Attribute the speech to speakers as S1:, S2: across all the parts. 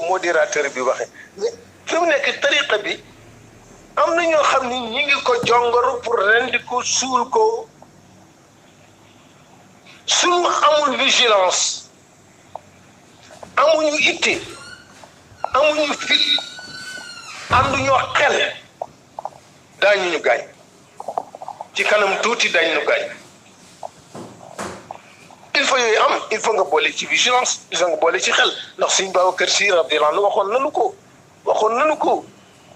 S1: modérateur bi waxe fi mu nekk tariqa bi am na ñoo xam ni ñi ngi ko jongoru pour rendi ko suul ko suñu amul vigilance amuñu itte amuñu fit ànduñoo xel daañu ñu gaañ ci kanam tuuti daañu ñu gaañ il faut yooyu am il faut nga boole ci vigilance il faut nga boole ci xel ndax Sëñ Babacar Si radiyallahu anhu waxoon nañu ko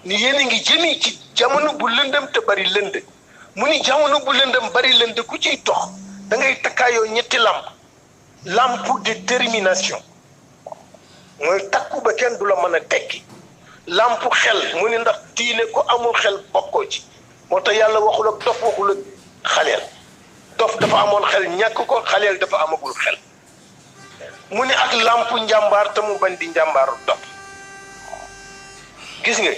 S1: ni yéen a ngi jëmi ci jamono bu lëndëm te bari lënd mu ni jamono bu lëndëm bari lënd ku ciy dox da ngay takkaayoo ñetti lampe détermination mooy takku ba kenn du la mën a tekki lampe xel mu ni ndax diine ko amul xel bokkoo ci moo tax yàlla waxul ak dof waxul ak xaleel dof dafa amoon xel ñàkk ko xaleel dafa amagul xel mu ni ak lampe njàmbaar te mu bañ di njàmbaaru dof gis nga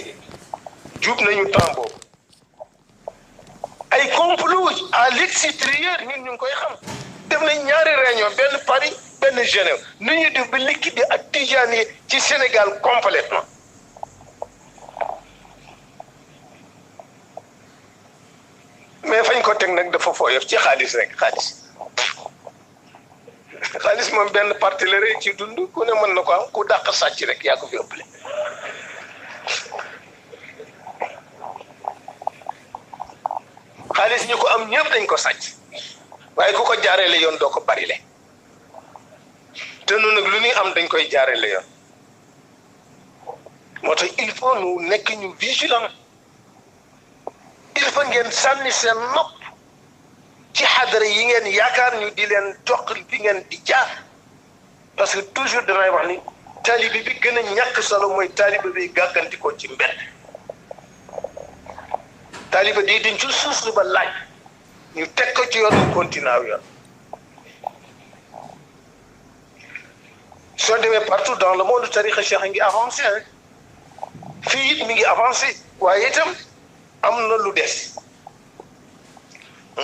S1: jub nañu temps boobu ay complot à l'extérieur ñun ñu ngi koy xam def nañ ñaari réunion benn Paris benn Genève nu ñu def ba liquider ak tijaan yi ci Sénégal complètement mais fañ ko teg nag dafa fooyof ci xaalis rek xaalis moom benn parti la rek ci dund ku ne mën na ko am ku dàq sàcc rek yaa ko fi ëppale xaalis ñu ko am ñëpp dañ ko sàcc waaye ku ko jaareele yoon doo ko bari le te nu nag lu ñuy am dañ koy jaareele yoon moo tax il faut nu nekk ñu vigilant il faut ngeen sànni seen nopp ci xadara yi ngeen yaakaar ñu di leen jox fi ngeen di jaar parce que toujours danay wax ni taalibe bi gën a ñàkk solo mooy taalibe bi gàgganti ko ci mbedd taalibe day dañ ci suus lu ba laaj ñu teg ko ci yoon mu continuer yoon soo demee partout dans le monde tariqa cheikh ngi avancé fii it mi ngi avancé waaye itam am na lu des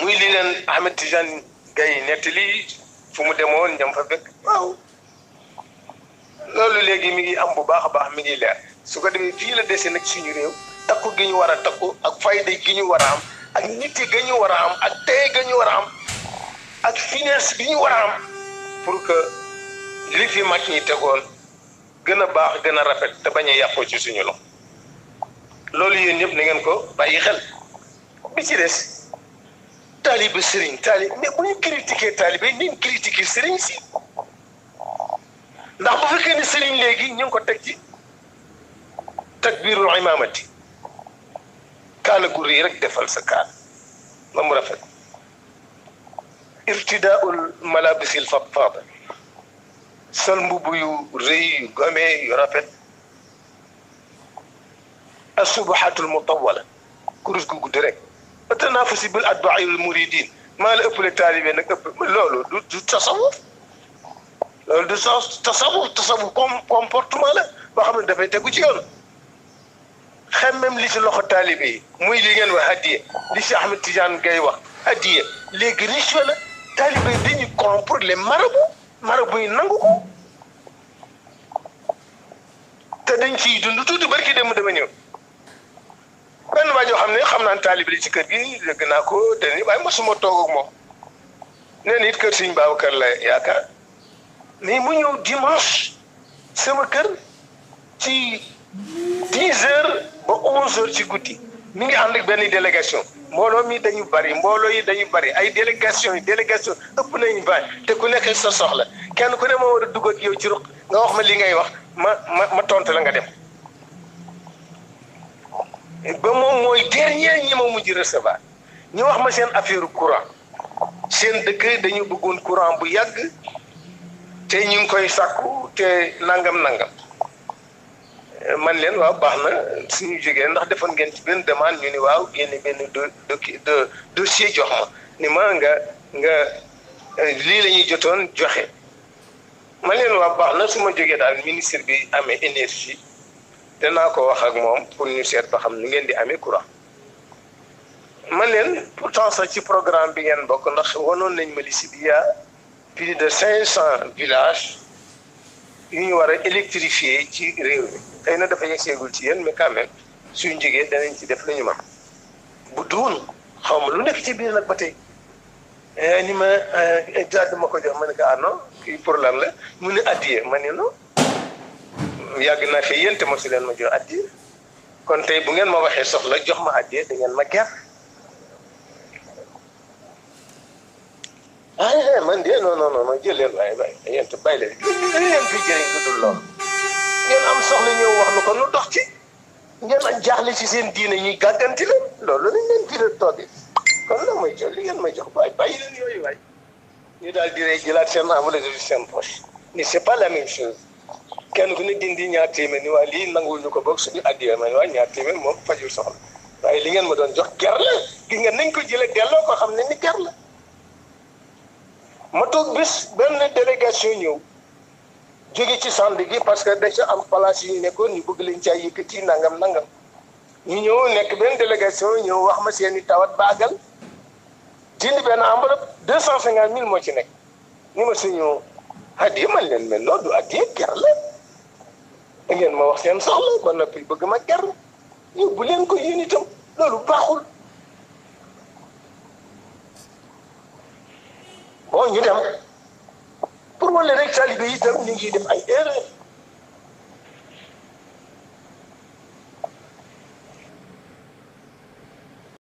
S1: muy li leen Ahmed Tidiane Gaye nettali fu mu demoon ñam fa fekk waaw loolu léegi mi ngi am bu baax a baax mi ngi leer su ko defee fii la dese nag suñu réew takku gi ñu war a takku ak fayda gi ñu war a am ak nit ga ñu war a am ak tey ga ñu war a am ak finesse bi ñu war a am pour que li fi mag ñi tegoon gën a baax gën a rafet te bañ a yàqoo ci suñu loxo loolu yéen ñëpp na ngeen ko bàyyi xel bi ci des taalibe sëriñ taalibe mais bu ñu critiquer taalibe nañ critiquer sëriñ si ndax bu fekkee ni sëriñ léegi ñu ngi ko teg ci takbirul imamati kaala gu rëy rek defal sa kaal ba mu rafet irtidaul malabisil fadfada sol mbubb yu rëy yu gome yu rafet asubahatul mutawala kurus gu gudd rek tanafasi bil atbaa'il muridin maa la ëppale taalibe nag ëpp loolu du tasawuf loolu du tasawuf comportement la boo xam ne dafay tegu ci yoon xemmem li ci loxo taalibe yi muy li ngeen wax hadiye li si Ahmed Tidiane Gaye wax hadiye léegi riche la taalibe yi dañuy corrompre les marabouts yi nangu ko te dañ ciy dund tuuti barki dem dama ñëw benn waa joo xam ne xam naa ne taalibe li ci kër gi dégg naa ko deni waaye mosuma toog ak moom nee na it kër Sëñ Babacar la yaakaar mais mu ñëw dimanche sama kër ci 10 heures ba 11 heures ci guddi mi ngi ànd ak benn délégation mbooloo mi dañu bari mbooloo yi dañu bari ay délégation ëpp nañu bari te ku nekk sa soxla kenn ku ne ma war a dugg ak yow ci ruq nga wax ma li ngay wax ma tontu la nga dem ba moom mooy dernier ñi ma mujj recevoir ñu wax ma seen affaire courant seen dëkk dañu bëggoon courant bu yàgg te ñu ngi koy sàkku te nangam man leen waaw baax na suñu jógee ndax defoon ngeen ci benn demande ñu ni waaw génne benn dossier jox ma ni ma nga lii la ñuy jotoon joxe man leen waaw baax na su ma jógee daal ministre bi amee énergie danaa ko wax ak moom pour ñu seet ba xam ni ngeen di amee courant man leen pourtant sax ci programme bi ngeen bokk ndax wanoon nañ ma li si bi yaa plus de 500 villages yu ñu war a électrifier ci réew mi xëy na dafa yegseegul ci yéen mais quand même suñ jógee danañ ci def la ñu mën bu duun xaw ma lu nekk ci biir nag ba tey ni ma jaad ma ko jox ma ne ko ah non kii pour lan la mu ne addiye ma ne non yàgg naa fi yéen te mosu leen ma jox addiye kon tey bu ngeen ma waxee soxla jox ma addiye da ngeen ma ger ah man de non jël leen waaye yéen te bàyyi leen dañ leen fi jëriñ lu dul loolu ngeen am soxla ñëw wax nu ko nu dox ci ngeen a jaaxle ci seen diine ñuy gàgganti leen loolu lañ leen fi toogee kon la may jox li ngeen may jox waaye bàyyi leen yooyu waay ñu daal di rey jëlaat seen enveloppe de seen poche ni c'est pas la même chose kenn ku ne dindi ñaar téeméer ni waa lii nanguwul ñu ko boog suñu addiya ma ne waa ñaar téeméer moom fajul soxla waaye li ngeen ma doon jox ger la gi nga nañ ko jëlee delloo ko xam ne ni ger la ma toog bis benn délégation ñëw jóge ci sand gi parce que dañ am place yu ñu nekkoon ñu bëgg leen caa yëkkati nangam ñu ñëw nekk benn délégation ñëw wax ma seeni tawat baagal jënd benn enveloppe 250 000 moo ci nekk ni ma suñu addiya man leen mais loolu du addiya ger la da ngeen ma wax seen soxla ba noppi bëgg ma ger ñu bu leen ko yéen itam loolu baaxul bon ñu dem pour wala rek talibé yi itam ñu ngi def ay erreur